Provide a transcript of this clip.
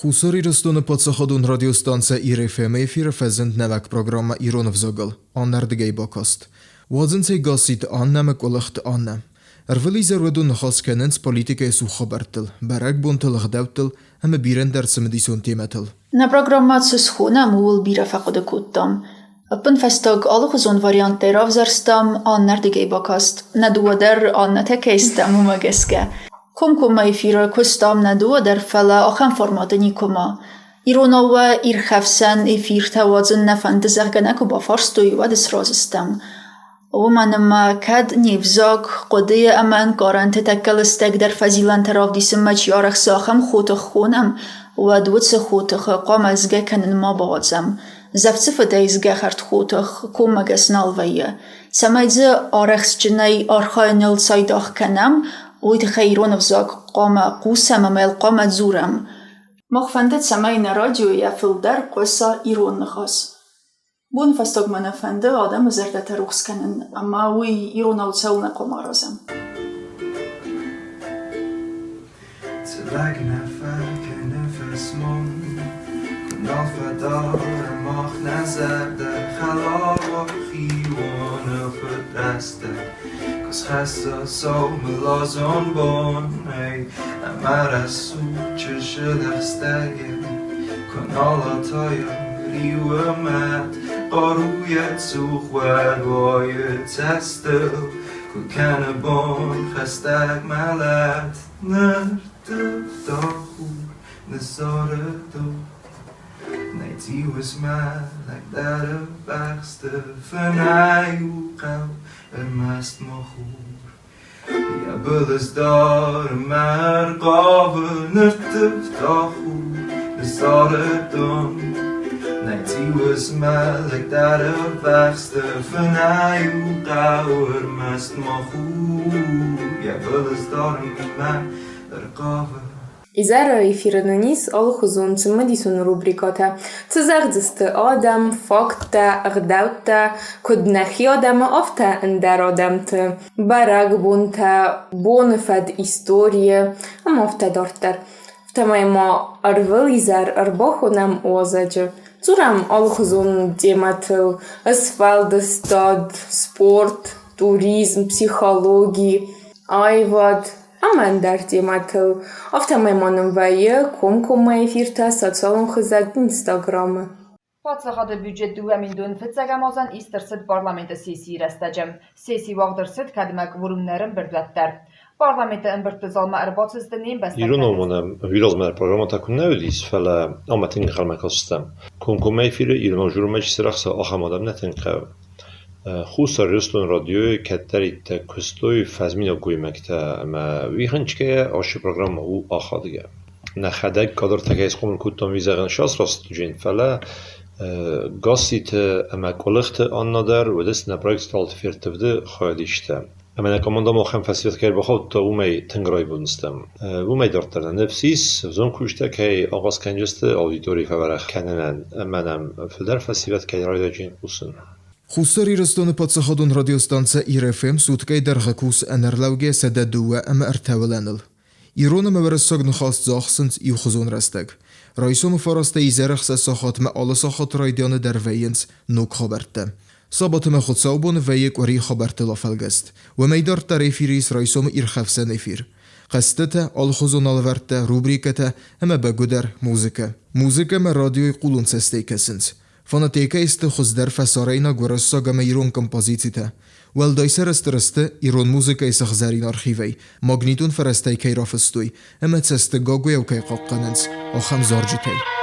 Хуссар Ирыстоны паддзахадон радиостанцӕ Ир-ФМ-ы эфиры фӕзынд нӕуӕг программӕ ирон ӕвзагыл аннӕрдыгӕй бакаст. Уадзынц ӕй Гасситы Аннӕ ӕмӕ Къуылыхты Аннӕ. Ӕрвылизӕр уыдон ныхас кӕнынц политикӕйы цух хабӕрттыл, бӕрӕгбонтыл, ӕгъдӕуттыл ӕмӕ бирӕ ӕндӕр цымыдисон темӕтыл. Нӕ программӕ цы схонӕм, ууыл бирӕ фӕхъуыды кодтам. Ӕппынфӕстаг алыхуызон варианттӕй равзӕрстам аннӕрдыгӕй бакаст. Нӕ дыууӕ дӕр Аннӕтӕ кӕй стӕм, уымӕ гӕсгӕ. Комкоммӕ эфиры куыстам нӕ дыууӕ дӕр, фӕлӕ ахӕм форматы никуыма. Иронау уӕ ирхӕфсӕн эфиртӕ уадзын нӕ фӕнды, зӕгъгӕ нӕ куы бафарстой, уӕд сразы стӕм. Уымӕн ӕмӕ кӕд не взаг, хъуыдыйы ӕмӕ ӕнкъарӕнты тӕккӕ лыстӕгдӕр фӕзилӕнтӕ равдисынмӕ чи арӕхсы, ахӕм хотых хонӕм, уӕд уыцы хотыхы хъуамӕ згӕ кӕнын ма бауадзӕм. Зӕфцы фыдӕй згӕхӕрд хотых коммӕгӕс нал вӕййы. Цӕмӕй дзы арӕхстджынӕй архайыныл цайдагъ кӕнӕм, уый тыххӕй ирон ӕвзаг хъуамӕ хъусӕм ӕмӕ йыл хъуамӕ дзурӕм. Мах фӕнды, цӕмӕй нӕ радиойӕ фылдӕр хъуыса ирон ныхас. Боныфӕстагмӕ нӕ фӕнды адӕмы зӕрдӕтӕ рухс кӕнын, ӕмӕ уый иронау цӕуылнӕ хъуамӕ аразӕм? Лӕг нӕ фӕкӕны фӕсмон, Куы нал фӕдарӕм мах нӕ зӕрдӕ Хӕлар хионы фыдрӕстӕг, Куы схӕсса сау мылазон бонӕй Ӕмӕ рӕсугъд чызджы лӕгъстӕйы Куы нал атайа риуы мӕт, Хъаруйӕ цух уӕд уайы цӕстыл, Куы кӕны бон хӕстӕг мӕлӕт. Ныртыдта хур, ныззарыдта, Найти уысмӕлӕг дӕр ӕввӕхсты Фынӕй у хъӕу, ӕрмӕст ма хур. Йӕ был ысдары мӕ ӕрхъавы, Нырттывта хур, ныззарыдтон. Найти уысмӕлӕг дӕр ӕввӕхсты Фынӕй у хъӕу, ӕрмӕст ма хур. Йӕ был ысдары мӕ ӕрхъавы. Изӕры эфиры нын ис алыхуызон цымыдисон рубрикӕтӕ. Цы зӕгъдзысты адӕм, факттӕ, ӕгъдӕуттӕ, куыд нӕхи адӕмы, афтӕ ӕндӕр адӕмты, бӕрӕгбонтӕ, боны фӕд историйы ӕмӕ афтӕ дарддӕр. Афтӕмӕй ма ӕрвылизӕр ӕрбахонӕм уазӕджы. Дзурӕм алыхуызон темӕтыл: сфӕлдыстад, спорт, туризм, психологи, аивад ӕмӕ ӕндӕр темӕтыл. Афтӕмӕй ма нын вӕййы комкоммӕ эфиртӕ социалон хызӕг Инстаграмы. Паддзахады бюджет 2 фыццӕгӕм азӕн ист ӕрцыд парламенты сессийы рӕстӕджы. Сесси уагъд ӕрцыд, кӕдмӕ кворум нӕ ӕрӕмбырд, уӕддӕр. Парламенты ӕмбырдты залмӕ ӕрбацыдысты не мбӕстӕгтӕ. Ирон омонӕм вирозмӕ программӕтӕ куыннӕ уыдис, фӕлӕ ӕмӕ тынг ӕнхъӕлмӕ кастыстӕм. Комкоммӕ эфиры ирон журмӕ чи сарӕхсы, ахӕм адӕм нӕ тынг хъӕуы. Хуссар Ирыстоны радиойы кӕддӕриддӕр куыстой фӕзминаг гоймӕгтӕ ӕмӕ уый хынцгӕйӕ ацы программӕ у ахадгӕ. Нӕхӕдӕг кадртӕ кӕй схъомыл кодтам, уый зӕгъын сасрастджын, фӕлӕ Гасситы ӕмӕ Къуылыхты Анна дӕр уыдысты нӕ проект Стъалыты ферттывды хайадисджытӕ. Ӕмӕ нӕ командӕмӕ ахӕм фӕсивӕд кӕй ӕрбахаудта, уымӕй тынг райгонд стӕм. Уымӕй дарддӕр нӕ ныфс ис, ӕвзонг кусджытӕ кӕй ахъаз кӕндзысты аудитори фӕуӕрӕх кӕнынӕн ӕмӕ нӕм фылдӕр фӕсивӕд кӕй райдайдзӕн кусын. Хуссар Ирыстоны паддзахадон радиостанцӕ Ир-ФМ суткӕйы дӕргъы кусы ӕнӕрлӕугӕ 102 ӕмӕ 3 уылӕныл. Ирон ӕмӕ уырыссаг ныхас дзы ахсынц иухуызон рӕстӕг. Райсомы фарастӕй изӕры ӕхсӕз сахатмӕ алы сахаты райдианы дӕр вӕййынц ног хабӕрттӕ. Сабаты ӕмӕ хуыцаубоны вӕййы къуырийы хабӕрттыл афӕлгӕст. Уымӕй дарддӕр эфиры ис райсомы ирхӕфсӕн эфир. Хъӕзтытӕ, алыхуызон алӕвӕрдтӕ, рубрикӕтӕ ӕмӕ бӕгуыдӕр музыкӕ. Музыкӕмӕ радиойы хъулон цӕстӕй кӕсынц. Фонотекӕйы сты хуыздӕр фӕсарӕйнаг уырыссаг ӕмӕ ирон композицитӕ. Уӕлдай сӕрыстыр сты, ирон музыкӕйы сыгъзӕрин архивӕй, магнитон фӕрӕзтӕй кӕй рафыстой ӕмӕ цӕсты гагуыйау кӕй хъахъхъӕнынц, ахӕм зарджытӕй.